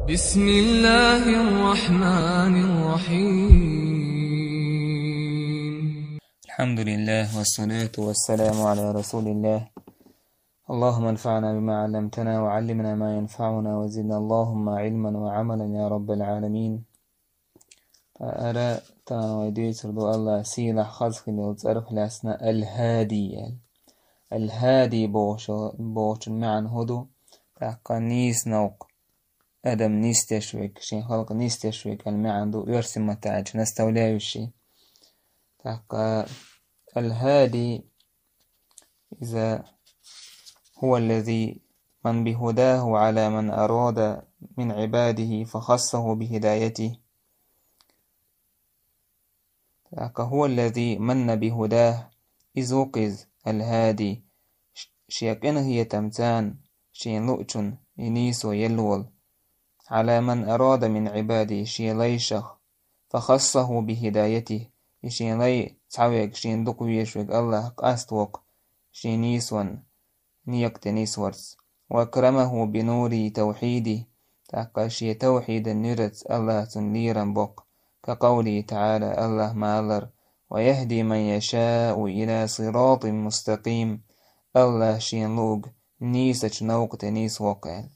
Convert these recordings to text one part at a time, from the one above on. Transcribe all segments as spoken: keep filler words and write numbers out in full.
بسم الله الرحمن الرحيم. الحمد لله والصلاة والسلام على رسول الله. اللهم انفعنا بما علمتنا وعلمنا ما ينفعنا وزدنا اللهم علما وعملا يا رب العالمين. Ара тана вай дуьйцур ду Аллах сийлахь хазахетта долу цӀарах лаьцна Ал-ХӀади аьлла. Ал-ХӀади бохучу, бохучун маьӀна хӀун ду? ТӀаккха нийса новкъа, адам нисдеш верг, шен халкъ нисдеш верг аьлла маьӀна ду, оьрсийн маттахь аьлча наставляющий. ТӀаккха Ал-ХӀади, иза: هو الذي من بهداه على من أراد من عباده فخصه بهدايته. ТӀаккха هو الذي من بهداه, иза ву-кх иза, Ал-ХӀади, ш-, шен къинхетамца шен луучунна и нийсо елла волу, على من أراد من عباده, шен лайшах, فخصه بهدايته, и шен лай цхьаверг, шена дукха везаш верг Аллах къаставоккху шен нийсонна, некъа тӀе нисварца. وأكرمه بنور توحيده, тӀаккха шен тавхьидан нуьраца Аллах цунна лерам боккху. كقوله تعالى, Аллах ма-аллара: ويهدي من يشاء إلى صراط مستقيم, Аллах шена луург нийсачу новкъа тӀе нисвоккху аьлла.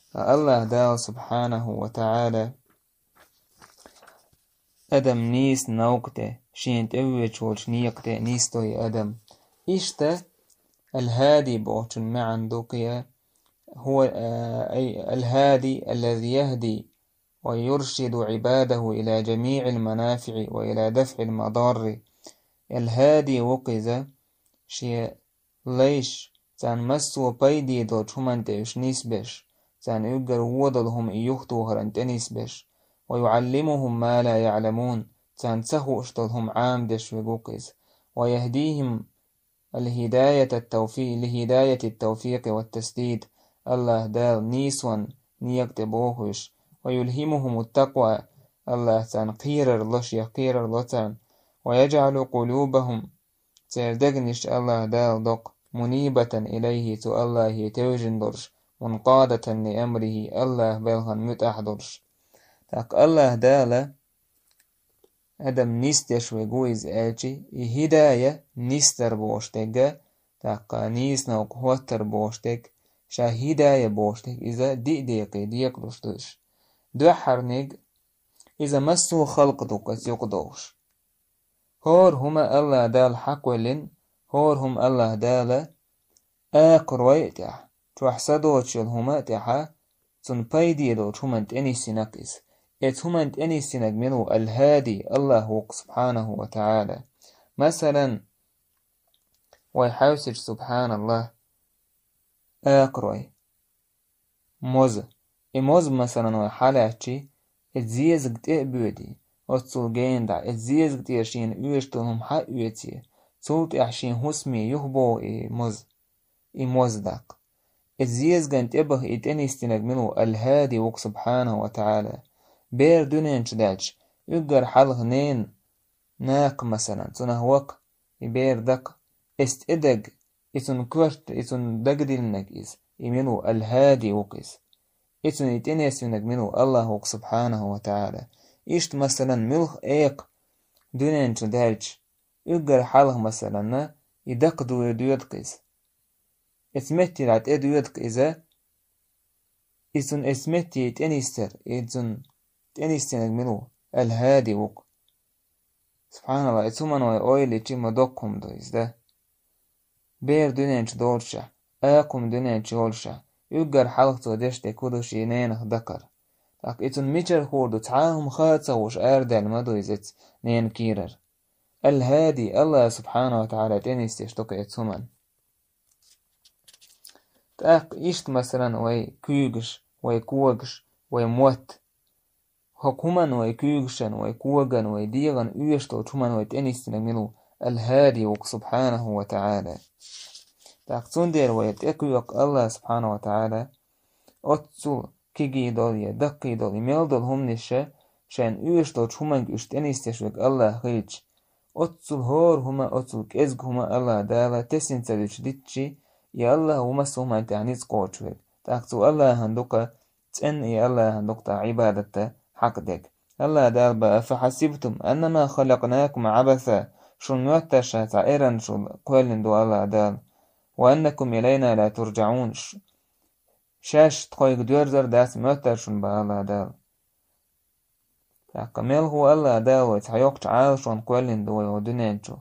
Ткъа Аллах Дала, субхьанаху ва таӀала, адам нийса новкъа тӀе, шена тӀевоьдуш волчу некъа тӀе нисдо и адам. Иштта Ал-ХӀади бохучун маьӀна ду кхин а, هو, а, أي الهادي الذي يهدي ويرشد عباده إلى جميع المنافع وإلى دفع المضار. Ал-ХӀади ву-кх иза, шен лайш, царна массо а пайде долчу хӀуманна тӀе уьш нисбеш, царна уьггар вон долу хӀума и юхатохаран тӀе нисбеш, ويعلمهم ما لا يعلمون, царна ца хууш долу хӀума Ӏамадеш верг ву-кх иза, ويهديهم الهداية التوفي-, لهداية التوفيق والتسديد, Аллах Дала нийсонан некъа тӀе бохуьйтуш, ويلهمهم التقوى, Аллах царна кхерар ло, шех кхерар ло царна, ويجعل قلوبهم, церан дегнаш Аллах Дала доккху, منيبة إليه, цу Аллахе тевжина долуш, منقادة لأمره, Аллах белхан муьтӀахь долуш. ТӀаккха Аллах Дала адам нисдеш верг ву иза аьлча, и хӀидая, нисдар бохуш дерг, тӀаккха нийса новкъа хӀоттар бохуш дерг, ша хӀидая бохуш дерг, иза диъ декъе декъалуш ду уьш. Дуьххьарниг, иза массо а халкъ ду-кх иза юкъадовлуш. ХӀора хӀума Аллах Дала хьакхоьллина, хӀора хӀума Аллах Дала акхарой а тӀехь, чохь са доцуш йолу хӀума а тӀехь, цунна пайде долчу хӀуманна тӀе нисйинарг иза. Эцу хӀуманна тӀе нисйинарг мила ву? Ал-ХӀади, Аллах ву-кх, субхьанаху ва таӀала. Масалан, вай хьаьвсича, субхьаналлах, акхарой. Моза. И моза, масалан, вай хьалаьцчи, и зезаг тӀе а боьдий, оццул гена дӀа, и зезаг тӀера шена оьшуш долу хӀума хьа а оьций, цул тӀаьхьа шен хӀусаме юхабоху и моза, и моза даккха. И зезаган тӀе баха и тӀе нисдинарг мила ву? Ал-ХӀади ву-кх, субхьанаху ва таӀала. Бер дуьнен чу даьлча, уьггар хьалха нена накха, масалан, цунах вакха, и бер даккха, эс тӀе дага, и цунна коьрта, и цунна дагадиллинарг иза, и мила ву? Ал-ХӀади ву-кх иза. И цунна и тӀе нисвинарг мила ву? Аллах ву-кх, субхьанаху ва таӀала. Иштта, масалан, муьлхха экха дуьнен чу даьлча, уьггар хьалха, масаланна, и дакха дуьйр доьду-кх иза. Эцу метте дӀа тӀе доьду-кх иза, и цунна эцу метте тӀе нисдар, и цунна тӀе нисдинарг мила ву? Ал-ХӀади ву-кх. Субхьаналлах, и цу хӀуманна вай ойла йичи ма доккха хӀума ду иза, да? Бер дуьнен чу долчохь, акха хӀума дуьнен чу йолчохь, уьггар хьалха цо деш дерг хӀун ду шен ненах дакхар. ТӀаккха и цунна мичара хуур ду, цхьа а хӀума ха а ца хууш арадаьлла ма ду иза эцу ненан кийрара. Ал-ХӀади, Аллах субхьанаху ва таӀала тӀе нисдеш ду-кх эцу хӀуманна. ТӀаккха иштта, масалан, вай куьйгаш, вай когаш, вай мотт. ХӀокху хӀуманна, вай куьйгашна, вай когана, вай дегӀана оьшуш долчу хӀуманна вай тӀе нисдинарг мила ву? Ал-ХӀади ву-кх, субхьанаху ва таӀала. ТӀаккха цундела вай тӀекхоьху Аллах субхьанаху ва таӀала, оццул кегий долу я даккхий долу, и мел долу хӀуманаш, шайна оьшуш долчу хӀуманга уьш тӀе нисдеш верг Аллах хилча, оццул хӀора хӀума, оццул кӀезиг хӀума Аллах Дала тесна ца дуьтуш дитчи, и Аллах ву массо а хӀуманна тӀехь ницкъ кхочуш верг. ТӀаккха цу Аллахана ду-кх цӀена и Аллахьан дукха Ӏибадат дан хьакъ дерг. Аллахь Дала боху: «أفحسبتم أنما خلقناكم عبثا». Шуна моьттуш ша цхьа эрна шу кхоьллина ду Аллахь Дала. «وأنكم إلينا لا ترجعون». Ш-, шаьш тхоьга доьрзур дац моьттуш шуна боху Аллахь Дала. ТӀаккха мел хӀу Аллахь Дала вай цхьа йоккхачу Ӏалашонна кхоьллина ду вай хӀокху дуьнен чу?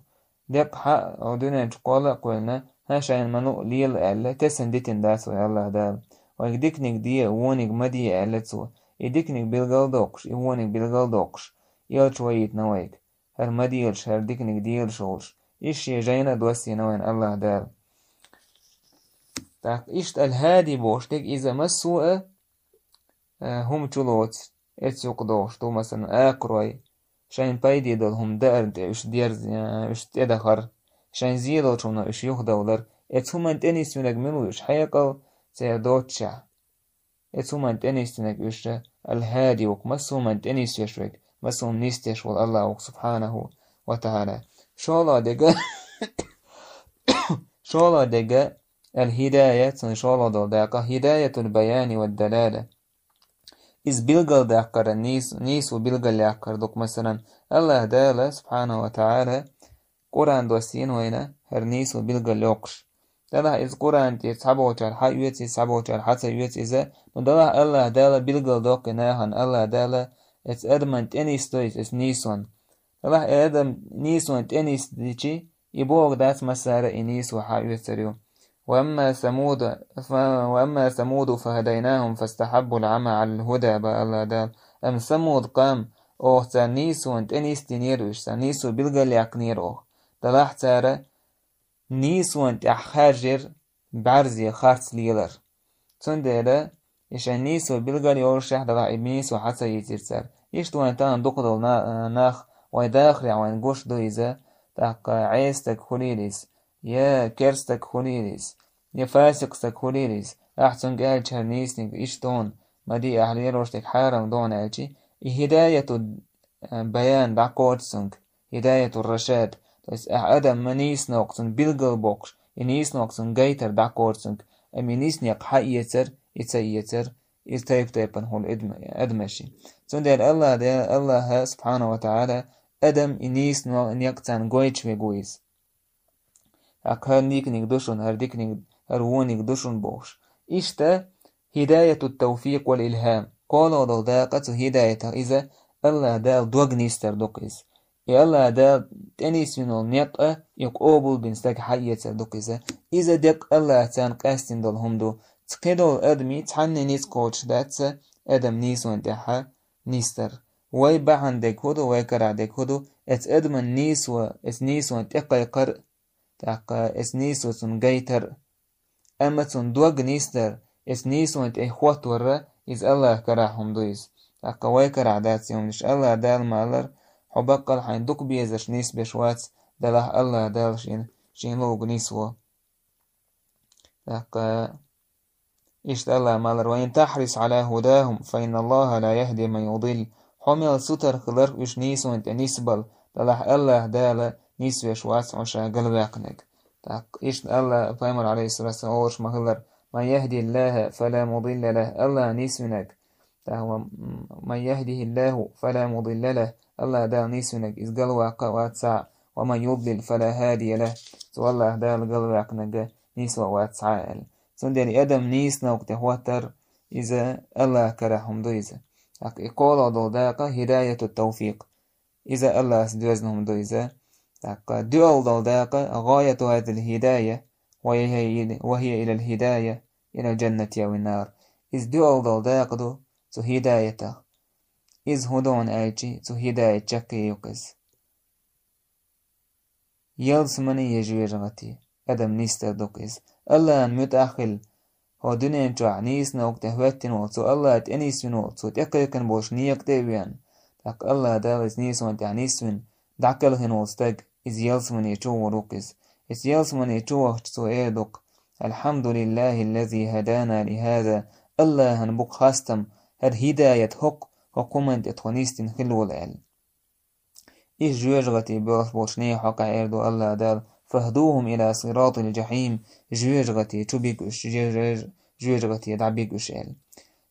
Деккъа хьа хӀокху дуьнен чу кхолла а кхоьллина, хьан шайна ма-, луъу лела аьлла, тесна дитина дац вай Аллахь Дала. Вайга диканиг де, вониг ма де аьлла Цо. И диканиг билгал а доккхуш, и вониг билгал а доккхуш, элча ваийтина вайга. ХӀара ма делаш, хӀара диканиг делаш волуш. Иза шен жайна а доссийна вайна Аллахь Дала. ТӀаккха иштта Аль-ХӀади бохуш дерг иза массо а, э, хӀума чу лоцу. Эцу юкъа догӀуш ду, масалан, акхарой, шайн пайде долу хӀума даарна тӀе уьш дерз-, уьш тӀедахар, шайн зен долчунна уьш юхадовлар. Эцу хӀуманна тӀе нисвинарг мила ву уьш хьекъал церан доццушехь? Эцу хӀуманна тӀе нисвинарг уьш Аль-ХӀади ву, массо а хӀуманна тӀе нисвеш верг, массо а хӀума нисдеш волу Аллах ву, субхьанаху ва тахьала. ШолгӀа дерг, шолгӀа дерг Аль-ХӀидая, цуьнан шолгӀа долу дакъа, ХӀидаятуль-баяни вад-далала. Иза билгалдаккхар, нийс-, нийсо билгалъяккхар ду-кх, масалан, Аллахь Дала, субхьанаху ва тахьала, Къуръан доссийна вайна, хӀара нийсо билгалйоккхуш. Делахь иза Къуръан тӀера цхьаболчара хьаоьцу иза, цхьаболчара хьа ца оьцу иза, ну, делахь Аллахь Дала билгалдоккху и нахана, Аллахь Дала эцу адаман тӀе нисдо иза, эцу нийсонна. Делахь и адам нийсонна тӀе нисдичи, и бохург дац массара а и нийсо хьаоьцур ю. «وأما ثمود ف-، وأما ثمود فهديناهم فاستحبوا العمى على الهدى», боху Аллахь Дала. Амма Самуд къам, оха царна нийсонна тӀе нисдинера уьш, царна нийсо билгалъяьккхинера оха. Делахь цара нийсонна тӀехь хаьржира бӀаьрзе харц лелар. Цундела и шайн нийсо билгал йолушехь, делахь и нийсо хьа ца йийцира цара. Иштта вайн тахана дукха долу на-, нах, вайн дахарехь вайна гуш ду иза, тӀаккха Ӏеса стаг хуьлийла иза, я керста стаг хуьлийла иза, я фасикъ стаг хуьлийла иза. Ахь цуьнга аьлча, хӀара нийсаниг иштта ду хьуна, ма де, ахь лелош дерг хьарам ду хьуна аьлчи, и хӀидаяту, э, баян дӀакхочу цуьнга. ХӀидаятур-рашад, то есть ахь адам ма нийсонна ву-кх цунна билгал боккхуш, и нийсонна ву-кх цунна гайтар дӀакхочу цуьнга, амма и нийсаниг хьаэцар, и ца эцар, иза тайп-тайпана хуьлу адма-, адамашна. Цундела Аллахь Де-, Аллахьа, субхьанаху ва тахьала, адам и нийсонна некъ царна гойтуш вег ву иза. ТӀаккха хӀара диканиг ду шуна, хӀара диканиг, хӀара вониг ду шуна бохуш. Иштта хӀидаятут-тавфикъ вал-илхьам. КхоалгӀа долу дакъа цу хӀидаятах иза Аллахь Дала дог нисдар ду-кх иза. И Аллахь Дала тӀе нисвина волу некъ а, и къобалбина стаг хьаэцар ду-кх иза. Иза деккъа Аллахьа царна къаьстина долу хӀума ду. Кхидолу адамийн цхьанна ницкъ кхочуш дац ца адам нийсонна тӀехь нисдар. Вай бахьана дерг хӀун ду, вай карахь дерг хӀун ду, эцу адаман нийсо, эцу нийсонна тӀекхайкхар, тӀаккха эцу нийсо цунна гайтар, амма цунна дог нисдар, эцу нийсонна тӀе хӀоттавар, иза Аллахь карахь хӀума ду иза. ТӀаккха вай карахь дац и хӀуманаш. Аллахь Дала ма-аллара, хьо баккъал хьайна дукха безарш нисбеш вац, делахь Аллахь Дала шена, шена луург нисво. ТӀаккха иштта Аллахь ма-аллара: «وإن تحرص على هداهم فإن الله لا يهدي من يضل». Хьо мел сутара хиларх уьш нийсонна тӀе нисбала, делахь Аллахь Дала нисвеш вац хьо ша галваьккхинарг. ТӀаккха иштта Аллахь, пайхамар, алейхиссалату вассалам, олуш ма-хиллара: «من يهد الله فلا مضل له», Аллахь нисвинарг. ТӀаккха: «ومن يهده الله فلا مضل له», Аллахь Дала нисвинарг, иза галваккха а вац цхьа а, «ومن يضلل فلا هادي له», цо Аллахь Дала галваьккхинарг нисван вац цхьа а аьлла. Цундела и адам нийсонна тӀе хӀоттар, иза Аллахь карахь хӀума ду иза. ТӀаккха и кхоалгӀа долу дакъа хӀидаятут-тавфикъ. Иза Аллахьа доьзна хӀума ду иза. ТӀаккха дуьалгӀа долу дакъа: «غاية هذه الهداية وهي إلى، وهي إلى الهداية إلى الجنة أو النار». Иза дуьалгӀа долу дакъа ду цу хӀидаятах. Иза хӀун ду аьлчи, цу хӀидаят чаккхе ю-кх иза. Ялсамани я жоьжахати, адам нисдар ду-кх иза. Аллахьан муьтӀахь хила, хӀокху дуьнен чохь нийсонна тӀе хӀоьттина волу, цу Аллахьа тӀе нисвина волу, цо тӀекхайкхина болчу некъа тӀе а веана, тӀаккха Аллахь Дала иза нийсонна тӀехь нисвина, дӀакхелхина волу стаг, иза ялсамани чу вогӀур ву-кх иза. Иза ялсамани чу вахча, цо эр ду-кх: «الحمد لله الذي هدانا لهذا». Аллахьан бу-кх хастам, хӀара хӀидаят хӀокху, хӀокху хӀуманна тӀе тхо нисдина хилла волу аьлла. Иза жоьжахати боьлхуш болчу нехан хьокъехь эр ду Аллахь Дала: «فاهدوهم إلى صراط الجحيم», жоьжахати чу бига уьш, жо-, жо-, жоьжахати дӀабига уьш аьлла.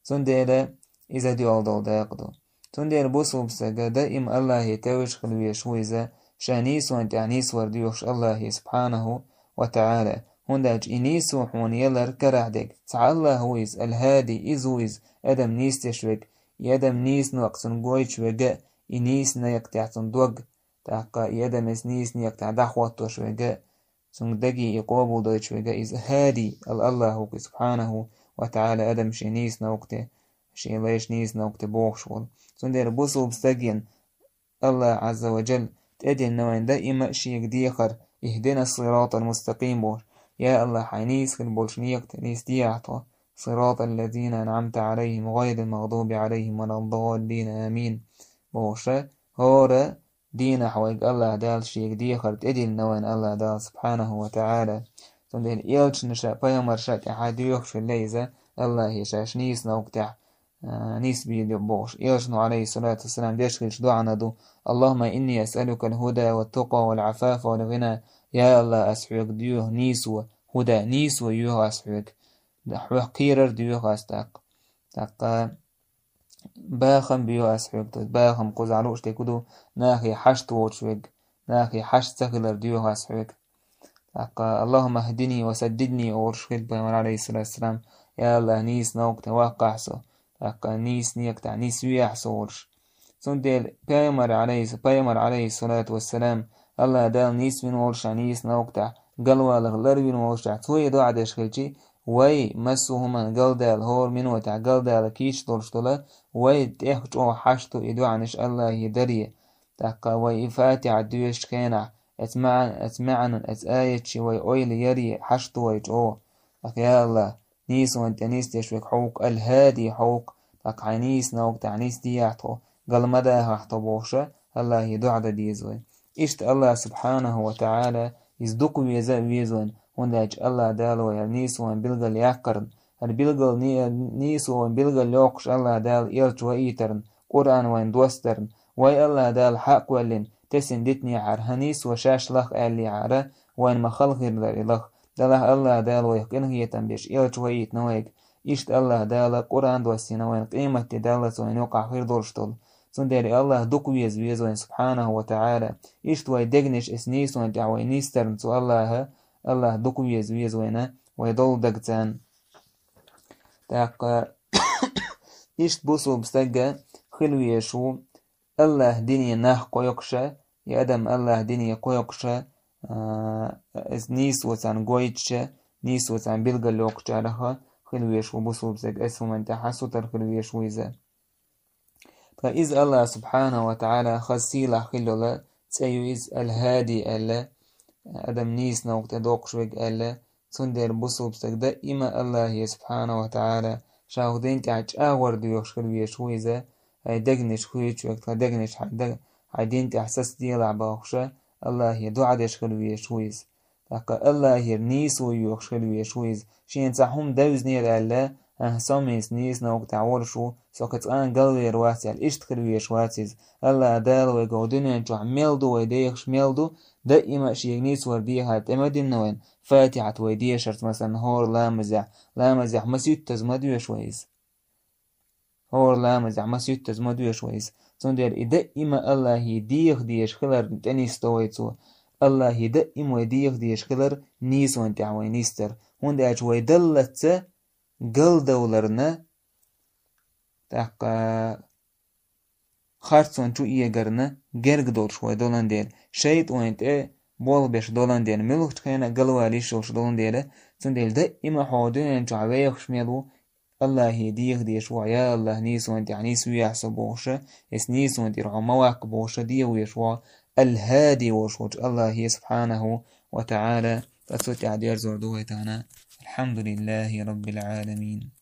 Цу Цундела иза доьлдал дакъа ду. Цундела бусулба стага даим Аллахье тевжаш хила везаш ву иза, ша нийсонна тӀехь нийсвар доьхуш Аллахье субхьанаху ва таӀала. ХӀунда аьлча и нийсо хьуна ялар карахь дерг. Цхьа Аллахь ву иза, Аль-Хади, иза ву иза, адам нийсдеш верг, и адам нийсача некъа цунна гойтуш верг а, и нийсача некъа тӀехь цунна дог, тӀаккха и адам эс нийсача некъа тӀехь дӀахӀоттош верг а, цунна даге и къобалдойтуш верг а иза Хади, ал Аллахь ву-кх субхьанаху ва таӀала, адам шен нийсача некъа тӀе, шен лайш нийсача некъа тӀе бохуш волу. Цундела бусулба стагана Аллахь Ӏазза ва Джалла тӀедиллина вайна даима шега дехар, «Ихдина ссиратал мустакъим», бохуш. Я Аллахь, хьайн нийса хила болчу некъа тӀе нисдехьа тхо. «Сиратал лазина анӀамта Ӏалайхим, гӀайрил магӀдуби Ӏалайхим ва ладдаллин, амин», бохуш. ХӀора дийнахь вайга Аллахь Дала шега дехар тӀедиллина вайна Аллахь Дала субхьанаху ва таӀала. Цундела элчанна ша, пайхамарша тӀехь доьхуш хилла иза, Аллахье шаьш нийсача некъа тӀехь, а, нисбийла бохуш. Элчано, Ӏалайхиссалату вассалам, деш хилча доӀана ду: «Аллахумма инни асъалукал худа ват-тукъа вал Ӏафафа вал гӀина». Я Аллахь, ас хьоьга доьху нийсо, худа, нийсо йоьху ас хьоьга. Хьох кхерар доьху ас тӀаккха. ТӀаккха бахам боьху ас хьоьга, то есть бахам кхузахь лууш дерг хӀун ду, нахе хьашт воцуш верг, нахе хьашт ца хилар доьху ас хьоьга. ТӀаккха «Аллахумма хӀдини ва саддидни» олуш хилла пайхамар, Ӏалайхиссалату вассалам, я Аллахь, нийсача некъа тӀе ваккхахь со, тӀаккха нийсача некъа тӀехь нисвехьа со олуш. Цундела пайхамар, Ӏалайхи-, пайхамар, Ӏалайхиссалату вассалам, Аллахь Дала нисвина волуш ша нийсача некъа тӀехь, галвалар ларвина волуш ша, цо и доӀа деш хилча, вай массо а хӀуманна галдала, хӀора минотехь галдала кийча долуш долу, вай тӀех чӀогӀа хьашт ду и доӀанаш Аллахье даре. ТӀаккха вай и Фатихьа доьшучу хенахь, оцу маьӀ-, оцу маьӀнан, оцу аятийн вай ойла яре хьашт ду вай чӀогӀа. ТӀаккха, я Аллахь, нийсонна тӀе нисдеш верг хьо ву-кх, Аль-Хади хьо ву-кх, тӀаккха хьайн нийсача некъа тӀехь нисдехьа тхо, гал ма дахахь тхо бохуш, Аллахье доӀа дан деза вай. Иштта Аллахь субхьанаху ва таӀала иза дукха веза а веза вайна, хӀунда аьлча Аллахь Дала вай хӀара нийсо вайна билгал яккхарна, хӀара билгал не-, нийсо вайна билгал йоккхуш Аллахь Дала элча ваийтарна, Къуръан вайна доссадарна, вай Аллахь Дала хьакъ ваьллина, тесна дитинехьара, хӀара нийсо шаьш лаха аьллехьара, вайна ма хала хир дара и лаха. Делахь Аллахь Дала вайх къинхетам беш элча ваийтина вайга. Иштта Аллахь Дала Къуръан доссийна вайна къематде даллалц вайна юкъахь хир долуш долу. Цундела Аллахь дукха веза веза вайна субхьанаху ва таӀала. Иштта вай дегнаш эс нийсонна тӀехь вай нисдарна цу Аллахьа, Аллахь дукха веза веза вайна, вай долу даг царна. ТӀаккха иштта бусулба стага хила везаш ву Аллахь дине нах кхойкхуша, и адам Аллахь дине кхойкхуша, а, иза нийсо царна гойтуша, нийсо царна билгал йоккхучараха хила везаш ву бусулба стаг, эс хӀуманна тӀехь хьан сутара хила везаш ву иза. Ткъа иза Аллахь субхьанаху ва таӀала хаза сийлахь хила йолу цӀе ю иза, Аль-ХӀади аьлла, адам нийсачу некъа тӀе доккхуш верг аьлла, цундела бусулба стаг даима Аллахье субхьанаху ва таӀала ша хӀокху дин тӀехь чӀагӀвар доьхуш хила везаш ву иза, хьайн дегнаш хуьйцуш верг, тхан дегнаш хьайн даг-, хьайн дин тӀехь саца делахь бохуша, Аллахье доӀа деш хила везаш ву иза. ТӀаккха Аллахьера нийсо йоьхуш хила везаш ву иза. Шена цхьа хӀума девзинера аьлла, ахьа со-м нийсачу некъа тӀехь волуш ву, со кхин цкъа а галвер вац аьлла, иштта хила везаш вац иза. Аллахь Дала вайга хӀокху дуьнен чохь мел ду вай дехаш мел ду, даима шега нийсвар дехар тӀе ма диллина вайна, Фатихьат вай дешарца, масалан, хӀора ламазехь, ламазехь масийттаза ма доьшу вай иза. ХӀора ламазехь масийттаза ма доьшу вай иза. Цундела и даима Аллахье деха дезаш хиларна тӀе нисдо вай цо. Аллахье даима вай деха дезаш хилар нийсонна тӀехь вай нисдар. ХӀунда аьлча вай даллалц галдовларна, тӀаккха харцонна чу эгарна герга долуш вай долан дела, шайтӀойн тӀе болх беш долан дела, муьлххачу хенахь а галвала йиш йолуш долан дела, цундела даима хьо дуьнен чохь вехаш мел ву, Аллахье деха дезаш ву, я Аллахь, нийсонна тӀехь нисвехьа со бохуша, эс нийсонна тӀера хьо ма ваккха бохуша, деха везаш ву, Аль-ХӀади волуш волчу Аллахье субхьанаху ва таӀала, ткъа цу тӀехь дерзор ду вай тахана. Алхьамдулиллахьи Раббил Ӏаламин.